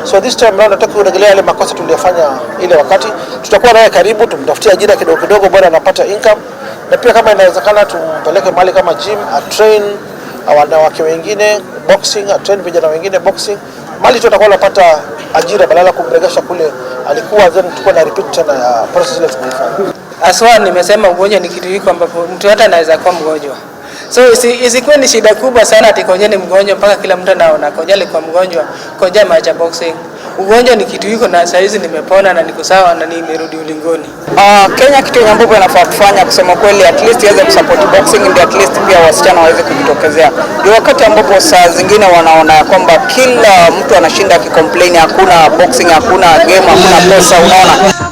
So this time round nataka kurejelea yale makosa tuliyofanya ile wakati. Tutakuwa naye karibu, tumtafutie ajira kidogo kidogo, bora anapata income, na pia kama inawezekana tumpeleke mahali kama gym, atrain wanawake wengine boxing, atrain vijana wengine boxing, mali tu atakuwa anapata ajira badala ya kumregesha kule alikuwa, then tukuwa na repeat tena ya process ile tumeifanya. Aswa nimesema ugonjwa ni kitu hiko ambapo mtu hata anaweza kuwa mgonjwa. So isikuwe ni shida kubwa sana ati Konje ni mgonjwa mpaka kila mtu anaona Konje alikuwa mgonjwa, Konje ameacha boxing. Ugonjwa ni kitu hiko, na saa hizi nimepona na niko sawa na nimerudi ulingoni. Kenya kitu yenye ambapo inafaa kufanya kusema kweli, at least iweze kusupport boxing, ndio at least pia wasichana waweze kujitokezea. Ndio wakati ambapo saa zingine wanaona ya kwamba kila mtu anashinda akicomplain, hakuna boxing, hakuna game, hakuna pesa, unaona.